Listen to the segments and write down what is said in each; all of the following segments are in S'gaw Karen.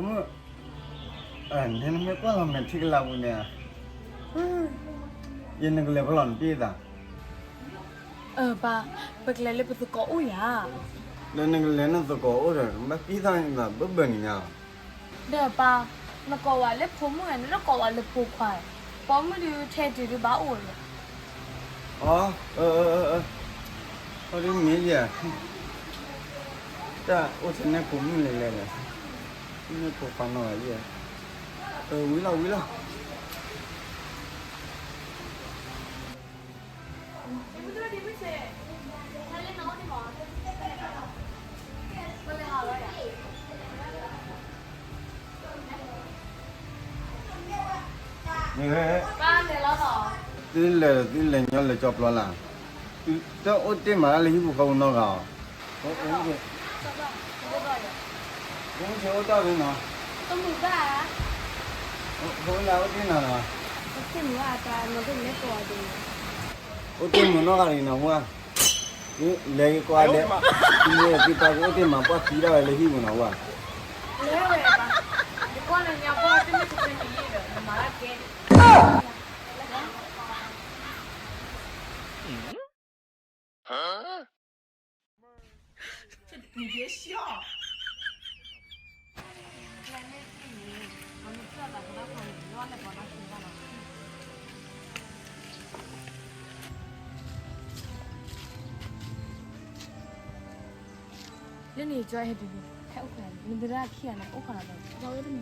မုၣ်, နမ့ၢ်ကွၢ်လီၤမဲာ်ထံကလၤပူၤန့ၣ်, ယနကလဲၤဖဲလီၤနပ့ၢ်သး. အၢ ပၢ်, ပကလဲၤလၢပသကိးအိၣ်ယၤ. ဒီးနကလဲၤနသကိးအိၣ်ဒီး ဘၣ်ပ့ၢ်သးန့ၣ်သးဘၢဘၢန့ၣ်ညါ. ဒီးပၢ်, နကိးဝဲလၢဖိမုၣ်ဧါ, နတကိးဝဲလၢဖိခွါ, ပိာ်မုၣ်ဒုးထဲတုၤဒုးဘၣ်အိၣ်လီၤ. အၢ အၢ အၢ အၢ, အီဒ်မ့ၢ်ယၤ, တၢ်အိၣ်ဆၢန့ၣ်ဖိမုၣ်လဲၤလဲၤဒီး, မ့ၢ်ဖိခွါနီၢ်ဂၤယဲ, အၢ ဝံၤလီၤ ဝံၤလီၤ. သုလဲၤ သုလဲၤညီလၢကၠီပျီလၢ်, တအိၣ်တ့ၢ်မးလၢဟံၣ်ပူၤဃီပူၤနီတဂၤဧါ. အိၣ်တ့ၢ်နီၤ, အိၣ်တ့ၢ်နီၤ, အိၣ်တ့ၢ်မုာ်နီတဂၤတဂ့ၤနီၤ, လဲၤက့ၤကွၢ်လဲၣ်, သုမ့ၢ်သံပှၤကအိၣ်တ့ၢ်မး ပှၢ်သံဒၣ်ဝဲလၢဟံၣ်ပူၤနီၤဝဲ. လၢန့ၣ်ကၠီဟဲတုၤ, ဟဲအိၣ်ခိးနၤ, မ့ၢ်သရၣ်ခံဂၤန့ၣ် အိၣ်ခိးနၤဒီး,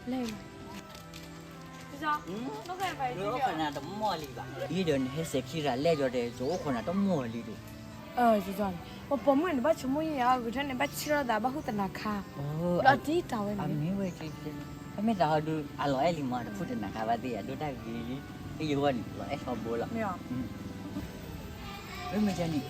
လဲၤ, အိၣ်ခိးနၤတမီၢ်လံဘၣ်, ယံၤဒီးနဟဲစဲးခံဂၤလဲၣ်ကၠီတဲ ယအိၣ်ခိးနၤတမီၢ်လံဒီး, ကၠီန့ၣ် ပှၤပိာ်မုၣ်န့ၣ် ဘၣ်ဆိကမိၣ်ယဲၢ်ဧါ, ဂုာ်ထီၣ်န့ၣ် ဘၣ်ဆံၣ်ထီၣ်သး ဘၣ်ဟူးသနၤခါ, ဒီးတံၢ်တၢ်ဝဲန့ၣ်, မ့ၢ်ဝဲ, တမ့ၢ်တၢ်ဟီဒုး အလီၤအဲၣ်လံမး တဖုတနၤခါဘၣ်သ့ၣ်ယၤ ဒိၣ်တၢ်ဂ့ၤလံ, ဟ့ၣ်ယဂီၢ်န့ၣ် လီၤအဲၣ်ထီဘိလီၤ, မ့ၢ်မ့ၢ်ကန့ၣ်,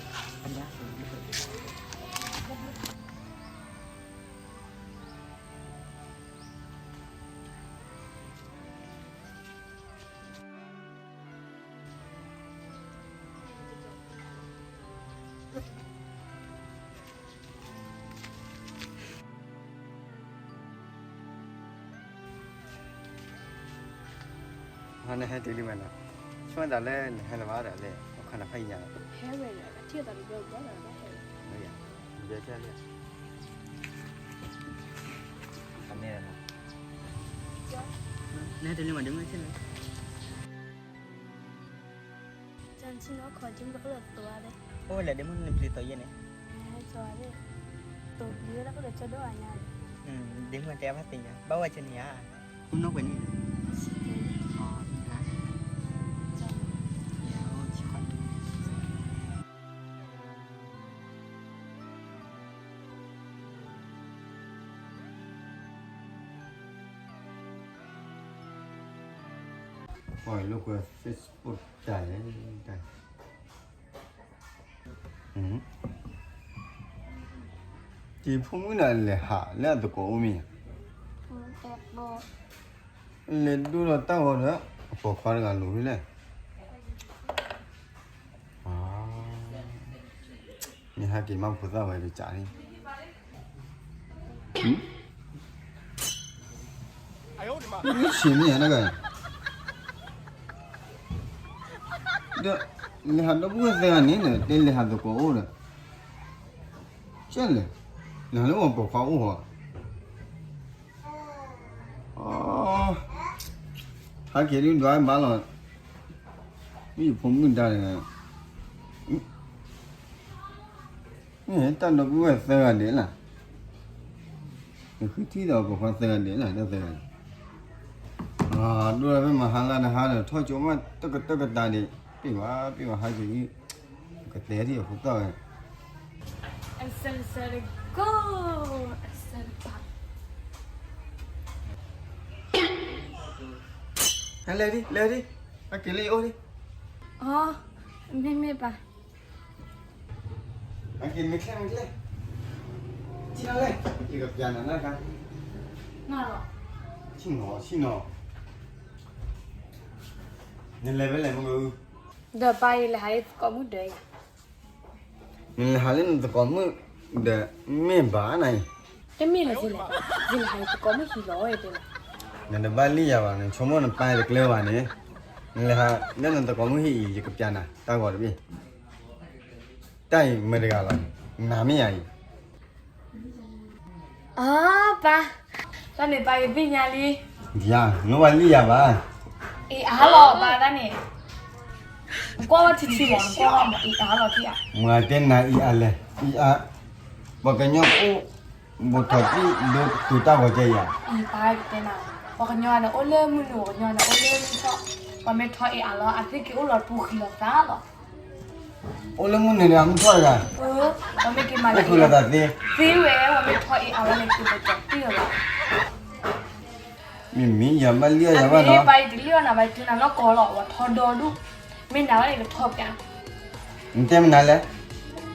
နဟဲတုၤလံမးနီၤ, ဆိကမိၣ်သးလၢနဟဲလၢၤဘၣ်ဒီးလဲၣ် အခီၣ်နၤဖးယံၤညါလီၤ, ဟဲဝဲလၢ အထံၣ်သးတဘျီဘျီဒီးဘၣ်ဟဲလီၤ, ဘျီထၢၣ်လံ, နဟဲတုၤလံမး ဒ့မုၣ်ထံၣ်လံ ကၠီ နဆ့ၣ်နီၤခီၣ်ကၠိမ့ၢ်တခိၣ်လၢသိးဧါ, အိၣ်လဲၣ် ဒ့မုၣ်နပျံၤသိးယဲၢ်န့ၣ်, သိးပျံၤဝဲတၢ်ခိၣ်ဒီးကၠီဒိၣ်အါညါ, ဒ့မုၣ်တဲဘၣ်သ့ၣ်ညါ ဘၣ်ဝဲကန့ၣ်ဧါ, မုၢ်နီၢ်ကွဲးန့ၣ်, ပှၤလိာ်ကွဲ Facebook တၢ်လဲၣ်, တၢ်, ယဖိမုၣ်န့ၣ်လဲၤဟးလၢအသကိးအိၣ်မ့ၢ်ဧါ, လဲၤဒိၣ်ဒီးတၢ်ဂီၤဒီး အပိာ်ခွါတဂၤလိၤဖဲလဲၣ်, မ့ၢ်ဟဲက့ၤမၤဖိသၣ်ဝဲတကးန့ၣ် မ့ၢ်ဆံးမ့ၢ်ဧါ နဂၤ, ဒီး လဲၤဟးဒီပုၢ်ဝဲၢ်သၢဂၤန့ၣ်ဒီး တဲလဲၤဟးသကိးအိၣ်ဒီး, ကဲလဲၣ်, လဲၤဟးလၢအပိာ်ခွါအိၣ်ဟီ, ဟဲက့ၤဒုးဒွးဘၣ်လီၤ, မ့ၢ်ယဖိမုၣ်ဒါန့ၣ် မ့ၢ်တၢ်ဒီပုၢ်ဝဲၢ်သၢဂၤဒဲးလၢ်, နဃုထံၣ်ဒီးပိာ်ခွါသၢဂၤဒဲးလၢ် တၢ်သၢဂၤန့ၣ်, ဒိၣ်လၢဖဲမဟါလၢနဟါဒီး ထီၣ်ကၠိမးတကတၢၢ်ကတၢၢ်ဒံး, ပ့ၢ်ဝဲ ပ့ၢ်ဝဲဟါက့ၤ, ကတဲထံၣ်အဖိသၣ်ဝဲ, အဆၢကီး, အဆၢကီး, ဟဲလဲၤဒံး လဲၤဒံး, ဟဲက့ၤလၢယအိၣ်ဒံး, အီ, မ့ၢ်မ့ၢ်ပၢ် အက့ၤမ့ၢ်ချ့မ့ၢ်ချ့, ဆ့ၣ်နီၤလဲၣ်, ယကပျးနၤလၢတခါ, ဆ့ၣ်နီၤ ဆ့ၣ်နီၤ, နလဲၤဖဲလဲၣ်မ့ၢ်ဂ့ၤ, ဒီးပၢ်အံၤလဲၤဟးလၢသကိးမုၣ်ဒီးယၤ, နလဲၤဟးလၢနသကိးမုၣ်ဒီး မ့ၢ်ဘၣ်နၤအံၤ, တမ့ၢ်လၢၤလဲၣ်, ယလဲၤဟးယသကိးမုၣ်ဟံၣ်လီၤတဲလီၤ. နတဘၣ်လံၣ်ယၤဘၣ်, နဆိကမိၣ်နပၢ်တကျၢၤဘၣ်န့ၣ်, နလဲၤဟးလၢနသကိးမုၣ်ဟံၣ်အံၤ ယကပျးနၤတၢ်ဂီၤတဘ့ၣ်, တၢ်အံၤမ့ၢ်တဂၤလီၤ, နမ့ၢ်ယၤအံၤ အပၢ်, တၢ်န့ၣ်ပၢ်ယသ့ၣ်ညါလံ. ယၤ, နဘၣ်လံၣ်ယၤဘၣ်. အ့ၣ်အါလီၤပၢ်တၢ်န့ၣ်, ကွၢ်ဝဲထံထံမး, ကွၢ်ဝဲမး, အ့ၣ်အါလီၤထံဧါ. မၤတဲနၤအ့ၣ်အါလဲၣ်, အ့ၣ်အါ, ပှၤကညီအိၣ်, ဘူးထီၣ်တံၢ်ဒိသူတၢ်ဂီၤကဲယၤ. အ့ၣ်ပၢ်တဲနၤ, ပှၤကညီန့ၣ်အိၣ်လၢမုၢ်နုာ်, ပှၤကညီန့ၣ်အိၣ်လၢမုၢ်ထီၣ်, ပှၤမ့ၢ်ထီအ့ၣ်အါလီၤ အသ့ၣ်က့ၤအိၣ်လီၤပူၤဃံလီၤသးလီၤ. အိၣ်လၢမုၢ်နုာ်တဂၤ မုၢ်ထီၣ်တဂၤ, အိၣ်ဃံလီၤသးသ့, သ့ဝဲ, ပှၤမ့ၢ်ထီအ့ၣ်အါလီၤန့ၣ် က့ၤလီၤကီးတံၢ်လီၤ. မ့မ့ၢ်ယၤဘၣ်လံၣ်ယၤဘၣ်နီၤ. ပၢ်ယတလံၣ်အီၣ်နၤဘၣ်, တုၤနၤနီၢ်ကီၢ်လီၤ, ပှၤထီဒီဒူၣ်, မ့ၢ်နၤဘၣ်န့ၣ်ကထီပျး. နတဲမနုၤလဲၣ်.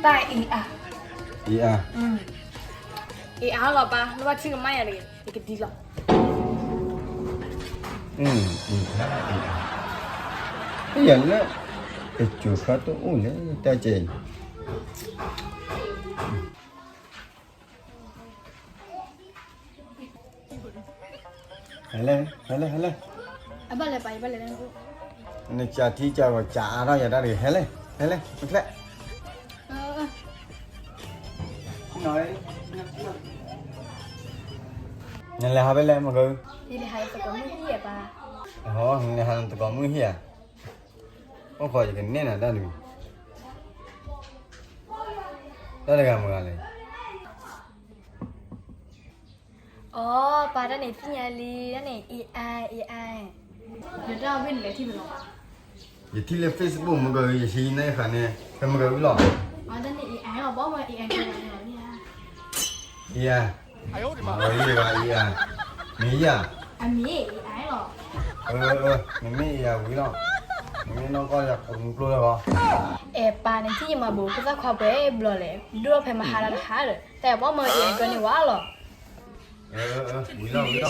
တၢ်အ့ၣ်အါ, အ့ၣ်အါ, အ့ၣ်အါလီၤပၢ်, နဘၣ်ထံၣ်ကမၣ်ယၤတဂ့ၤ, ယကဒ်လီၤ. အ့ၣ်အါ, ယၤလၢ တစိၤခါတအိၣ်လဲၣ် တၢ်ကဲအံၤ. ဟဲလဲၣ်, ဟဲလဲၣ်, ဟဲလဲၣ်. အဘၣ်လဲၣ်ပၢ်, ယဘၣ်လဲၣ်. နကးထံကးဂီၤကးအါထီၣ်ယၤတၢ်တဂ့ၤ, ဟဲလဲၣ်, ဟဲလဲၣ်, ပချဲၣ်. နလဲၤဟးဖဲလဲၣ် မ့ၢ်ကၢ. ယလဲၤဟးယသကိးမုၣ်ဟံၣ်ဧါပၢ်. နလဲၤဟးနသကိးမုၣ်ဟံၣ်ဧါ. အိၣ်ခိးယကနဲၣ်နၤတၢ်တမံၤ, တၢ်တဂၤမတၤတဂၤလဲၣ်. အီ ပၢ်တၢ်န့ၣ်သ့ၣ်ညါလံ, တၢ်န့ၣ် AI, AI. ယတၢ်ဝဲန့ၣ်လဲၤထံၣ်ဖဲလဲၣ်. ယထံၣ်လၢ Facebook မ့ၢ်ကၢ, ယဟံးန့ၢ်ဃာ်န့ၣ် ဖဲမ့ၢ်ကၢဝံၤလီၤ. အီ တၢ်န့ၣ် AI လီၤ, ဘၣ်မ့ၢ် AI ကဲဝဲန့ၣ်လီၤန့ၣ်ဧါ. AI, မ့ၢ်ယၤ, မ့ၢ်ယၤ, အမ့ၢ် AI လီၤ. အၢ မ့မ့ၢ် AI ဝံၤလီၤ, မ့မ့ၢ်နီၢ်ကီၢ်ယၤ ပမူကျိလၢဂီၤ. အဲၣ်ပၢ်န့ၣ် ထံၣ်ယမၤဘူးဖိသၣ်ခွါပှဲၤဘျီလဲၣ်, ဒိၣ်ဖဲမဟါလၢတဟါဒီး တၢ်အဲၣ်ဘၣ်မ့ၢ် AI ကၢန့ၣ်ဝဲလီၤ. အၢ ဝံၤလီၤ ဝံၤလီၤ,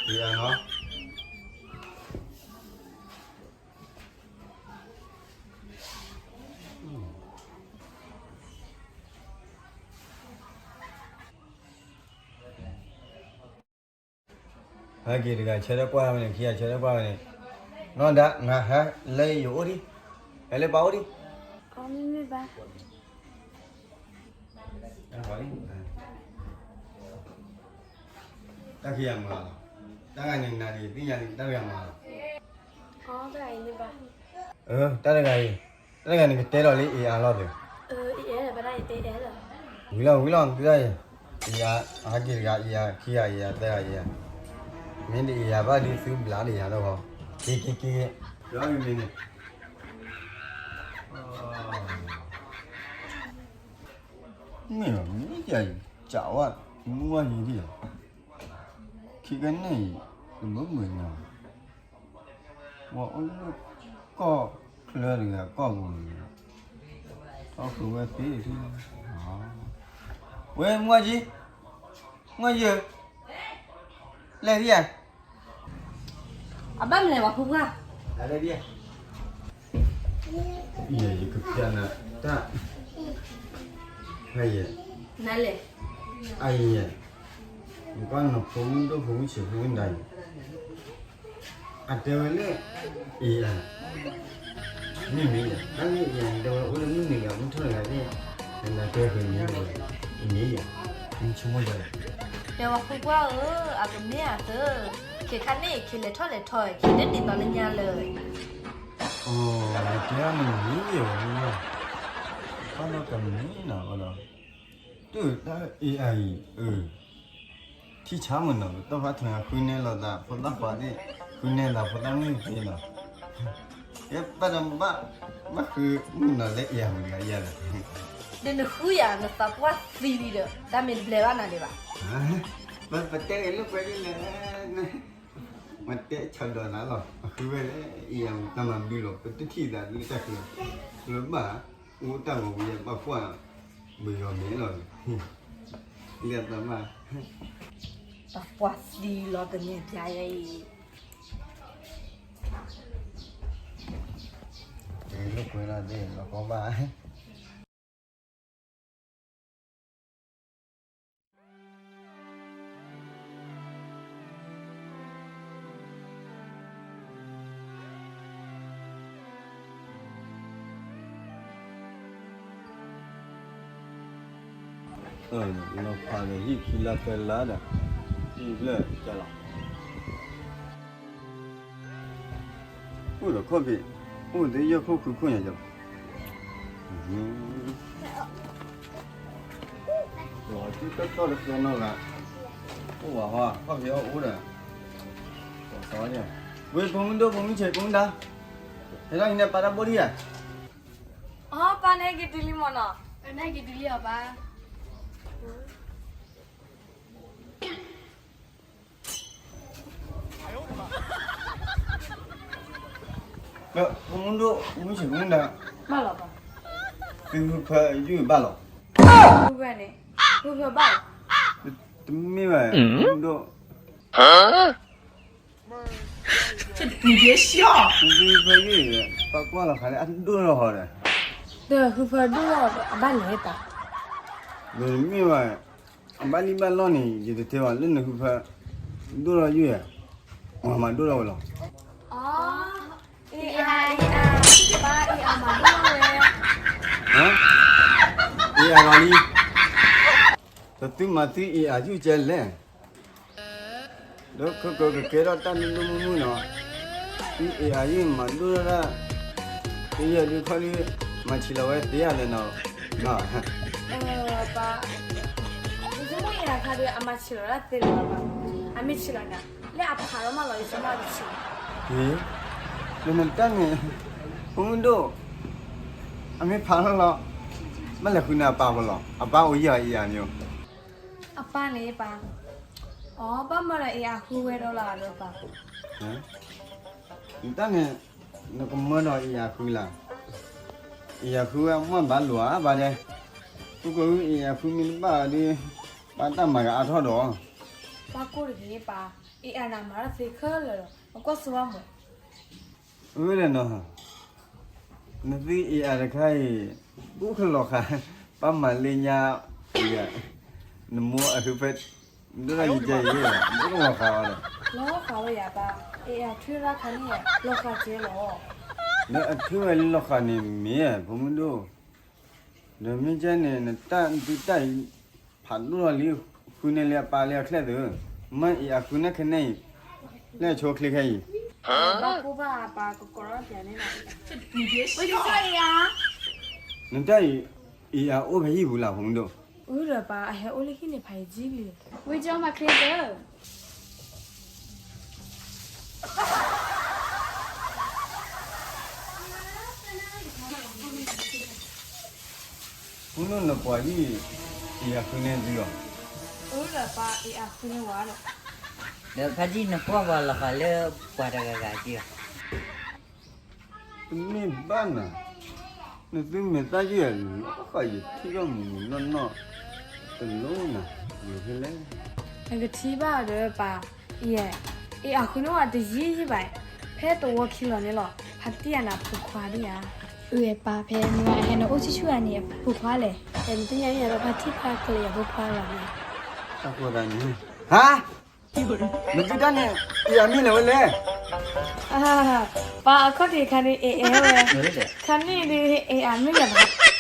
AI နီၤ. ဟဲက့ၤတဂၤ ဆၢထၢၣ်ကွၢ်ဝဲန့ၣ်, ခံဂၤဆၢထၢၣ်ကွၢ်ဝဲန့ၣ်, နီၢ်ဒါ နဟဲလၢယအိၣ်ဒံး, ဟဲလၢပၢ်အိၣ်ဒံး. အီ မ့မ့ၢ်ဘၣ်. တၢ်ခံဂၤမၤလီၤ, တၢ်ဂၤန့ၣ်နၤဒံး သ့ၣ်ညါဒံးတၢ်ဂၤမၤလီၤ. အီ တၢ်ဂၤအံၤန့ၣ်ဘၣ်. အၢ တၢ်တဂၤအံၤ, တၢ်တဂၤန့ၣ်ကတဲလီၤလၢ AI လီၤသ့. ဝံၤလီၤ ဝံၤလီၤ တၢ်အံၤ, အဟဲက့ၤတဂၤ AI, ခံဂၤ AI, သၢဂၤ AI, မ့ၢ်တ AI ဘၣ်ဒုးသုဘျးဒီးယၤလီၤ. က့ၤ က့ၤ က့ၤ, မ့ၢ်န့ၣ် မ့ၢ်လီၤ မ့ၢ်ယၤအံၤ, ကးဝဲ, မုၢ်ဝဲယံၤဒံးလီၤ, ခံကန့ၣ်အံၤ, တဘၣ်မုာ်နီၤ, ပှၤအိၣ်လၢကီၢ်ချၢတဂၤ ကီၢ်ပူၤန့ၣ်, ထီၣ်ဃုာ်ဝဲသ့ၣ်ထံၣ်, ဝဲ မုၢ်ဝဲယံၤ, မုၢ်ဝဲယံၤဧၢ, လဲၤဒံးဧါ. အဘၣ်မလဲၤဝဲဖိခွါ, လဲၤဒံးဧါ. ယကပျးနၤတၢ်, ဟဲယဲ, နလဲၤ, အယဲ, နကွၢ်နဖိမုၣ်ဒိၣ်ဖိမုၣ်ဆံးဖိမုၣ်ဒါအံၤ, အတဲဝဲလၢ AI, မ့ၢ်မ့ၢ်ယၤ တၢ်လၢ AI တဲဝဲအိၣ်လၢမုၢ်နုာ်ဂၤ မုၢ်ထီၣ်တဂၤသ့ၣ်, နတဲဃုာ်န့ၣ်ဝဲ, မ့ၢ်ယၤ, နဆိကမိၣ်ယၤလဲၣ်. တဲဝဲဖိခွါဧၢ, အကမ့ၢ်အသၢ, ခဲခါန့ၣ် ခဲလဲၤထီၣ်လဲၤထီ, ခဲဒၣ်ဒ်သိးလၢညါလၢ အီ နတဲအီၤန့ၣ်မ့ၢ်ယဲဝဲမုၢ်ဝဲ, ဘၣ်လီၤကမ့ၢ်နီၤဒီး, တုၤတၢ် AI အံၤ, အၢ, ထံဆါမုၢ်နီၤ ပတီၢ်ဖးထွဲ ဃုနဲလီၤသးဖိသၣ်ခွါသ့ၣ်, ဃုနဲသးဖိသၣ်မုၣ်သ့နီၤ, ယဘၣ်ဒီးဘၣ်, ဘၣ်ဃုမုၢ်နီၤလၢ AI မုၢ်တဂၤယၤဒီး, ဒီးနဃုယၤ နသးပှၢ်သံလံဒီး တၢ်မ့ၢ်တဘျဲးဘၣ်နၤဒံးဘၣ်. ပတဲဂ့ၤလိာ်ကွဲဒ်လဲၣ်, မ့ၢ်တဲဆီၣ်ဒီးနၤလီၤ အဃုဝဲလဲၣ်, AI တၢ်မၤဘျုးလီၤ ပတထံၣ်သးလၢတၢ်ဃု, လၢဘၣ်, အိၣ်တၢ်ဂီၤပူၤယဲ ဘၣ်ကွၢ်, ပယီၤမဲာ်လီၤ, လၢတၢ်မၤ, ပှၤသံလီၤတန့ၢ်ပျါယဲအံၤ, လိာ်ကွဲလီၤသ့ၣ်လီၤကီဘၣ်. အၢၣ်, လီၤဖးဒီးဟံၣ်ခံလါသၢလါဒီး ဟံၣ်ဖျၢၣ်ကလီၤ. အိၣ်ဒီးခီၣ်ဖံး, အိၣ်သ့ယဲၢ်ခိၣ်ဃုခိၣ်ညါကလီၤ. လီၤစုတၢ်သီၣ်တသီနီၢ်ဂၤ, အိၣ်ဝဲဟီ ခီၣ်ဖံးအီၣ်အိၣ်ဒီး, ဝ့ၢ်ဖိမုၣ်ဒိၣ်ဖိမုၣ်ဆဲးဖိမုၣ်ဒါ, ဟဲထီၣ်ဟံးန့ၢ်ပၢ်တၢ်ဘိၣ်ဒံးဧါ. အီ ပၢ်န့ၣ်က့ၤတုၤလံမ့ၢ်နီၤ, န့ၣ်က့ၤတုၤလံအီၤပၢ်. ဖိမုၣ်ဒိၣ် မုၢ်ဆ့ၣ်မုၢ်နၤ, ဘၣ်လီၤပၢ်, သုဖၢဖၢယုၢ်ဘၣ်လီၤ, ဖၢဖၢန့ၣ်, ဖၢဖၢဘၣ်လီၤ, တမ့ၢ်ဘၣ်, မုၢ်ဒိၣ်, သုဖၢဖၢယုၢ်, ပှၤကွၢ်လီၤဃးလၢအဒိၣ်ထီၣ်ဟီဒီး, ဒီးဃုဖၢဒိၣ်ထီၣ်အဘၣ်လဲၣ်ပၢ်, ဒီးတမ့ၢ်ဘၣ်, အဘၣ်လံဘၣ်လီၢ်န့ၣ် ယတတဲဘၣ်လၢနဃုဖၢ, ဒိၣ်ထီၣ်ယုၢ်ဧါ, မၤဒိၣ်ထီၣ်ဝဲလီၤ. အီ, အ့ၣ်အါ, အ့ၣ်အါ, ပၢ်အ့ၣ်အါမၤဒိၣ်ထီၣ်ဝဲ, အ့ၣ်အါလီၤလံ, ပသုမၤသုအ့ၣ်အါယုၢ်ကဲလဲၣ်, ဒီးခဲကၢကကဲထီၣ်တၢ်ဒိၣ်ဒိၣ်မုၢ်မုၢ်နီၤ, သုအ့ၣ်အါယုၢ်မၤဒိၣ်ထီၣ်တၢ်, တယဲၢ်ဒုးခီဒုး, မၤဆံးလီၤဝဲသ့ဧါလဲၣ်နီၤ, ပၢ်, ယဆိကမိၣ်အ့ၣ်အါခါဒီး အမၤဆံးလီၤတၢ်သ့လၢၤဘၣ်, အမ့ၢ်ဆံးလီၤန့ၣ်, လၢအဖးထီၣ်မးလီၤ ယဆိကမိၣ်တဆံး, ဟ့ၣ်, ဒီးနတၢ်န့ၣ်, ဖိမုၣ်ဒိၣ်, အမ့ၢ်ဖးထီၣ်လီၤ, ဘၣ်လဲၤဃုန့ၢ်အပၢ်ဖိလီၤ, အပၢ်အိၣ်ယဲၢ်အ့ၣ်အါမ့ၢ်, အပၢ်န့ၣ်ပၢ်, အီ ဘၣ်မၢဒီးအ့ၣ်အါဃုဝဲဒီးလီၤဒီးပၢ်, နတၢ်န့ၣ်, နကမၢဒီးအ့ၣ်အါဃုလၢ်, အ့ၣ်အါဃုဝဲအမ့ၢ်ဘၣ်လိာ်ဧါဘၣ်ဒဲး, ပကအိၣ်အ့ၣ်အါဃုမ့ၢ်တဘၣ်ဒီး, ပၢ်တၢ်မၤကအါထီၣ်ဒီး, ပၢ်ကိၢ်တဂ့ၤပၢ်, အ့ၣ်အါန့ၣ်မၤထီၣ်သ့ခဲလၢာ်လီၤ, အကွၢ်စိဘၣ်မး အဝဲလဲၣ်နီၤ, နသုအ့ၣ်အါတခါအံၤ, အိၣ်ကလီၤဃာ်, ပၢ်မၤလၢညါ, နမိၢ်အဟၢဖၢ, ဒိၣ်ထီၣ်ယကဲအံၤ, အိၣ်ကလီၤဃာ်အီၤဒီး, လီၤဃာ်ဝဲယၤပၢ်, အ့ၣ်အါထွံၣ်ရၣ်ခါန့ၣ်, လီၤဃာ်ကဲလီၤ, ဒီးအထွံၣ်ဝဲလၢလီၤဃာ်န့ၣ်မ့ၢ်ဖိမုၣ်ဒိၣ်, ဒီးမ့ၢ်ကဲန့ၣ် နတၢ်ဒုးတၢ်အံၤ, ဖးဒိၣ်ထီၣ်လံ, ဃုန့ၢ်လၢအပၢ်လၢအချဲၣ်သု, မ့ၢ်အ့ၣ်အါဃုန့ၢ်ခဲန့ၣ်အံၤ, လၢအဆိအချ့ခဲအံၤ, ဘၣ်ကိၢ်ဘၣ်ပၢ်ကကိးထီၣ်ပၠးန့ၣ်လီၤ, ဝဲကစၢ်အ့ၣ်အါ, နတၢ်အံၤ, အ့ၣ်အါအိၣ်ဖဲဟံၣ်ပူၤလၢဖိမုၣ်ဒိၣ်, အၢဒီးပၢ်အဟဲအိၣ်လၢဟံၣ်န့ၣ်ဖးယံာ်လံ, ဝံကၠီမၤချ့သၢ မုၢ်နပှၤဒ်အံၤ, အ့ၣ်အါဃုန့ၢ်သုလီၤ, အၢဒီးပၢ်အ့ၣ်အါဃုန့ၢ်ဝဲလီၤ, ဒီးဖါတံၢ်နကွၢ်ပှၤလီၤဃာ်လၢပှၤတဂၤဂၤက့ၤလီၤ, တမ့ၢ်ဘၣ်နၤ, နသုမဲာ်သၣ်ယုၢ်လီၤဃာ်ယထံၣ်ထီၣ်မုၢ်မုၢ်နီၢ်နီၢ်, တလိၣ်နၤ, ယိၤဖဲလဲၣ်, နကထံၣ်ဘၣ်ဒီးပၢ်, အ့ၣ်, အ့ၣ်အါဃုန့ၢ်ဝဲတယံာ်ယံာ်ဘၣ်, ဖဲတဝီခံလီၤန့ၣ်လီၤ, ဖါတံၢ်အနၢ်ဖိခွါဒံးဧါ, အၢပၢ်ဖဲမုၢ်အဟဲနအိၣ်ဆူၣ်ဆူၣ်အန့ၣ်အဖိခွါလဲၣ်, တနံၤညါအံၤဒီးဖါတံၢ်ခွါကလဲၤယၤဖိခွါလီၤန့ၣ်, အဃိသတးန့ၣ်, ဟါ နသုတၢ်န့ၣ်, အ့ၣ်အါမ့ၢ်လဲၣ်ဝဲလဲၣ်, ပၢ်အခီၣ်ထံးခါန့ၣ် အ့ၣ်အါဝဲ, ခါန့ၣ်ဒုး အ့ၣ်အါမ့ၢ်လဲၣ်ဘၣ်,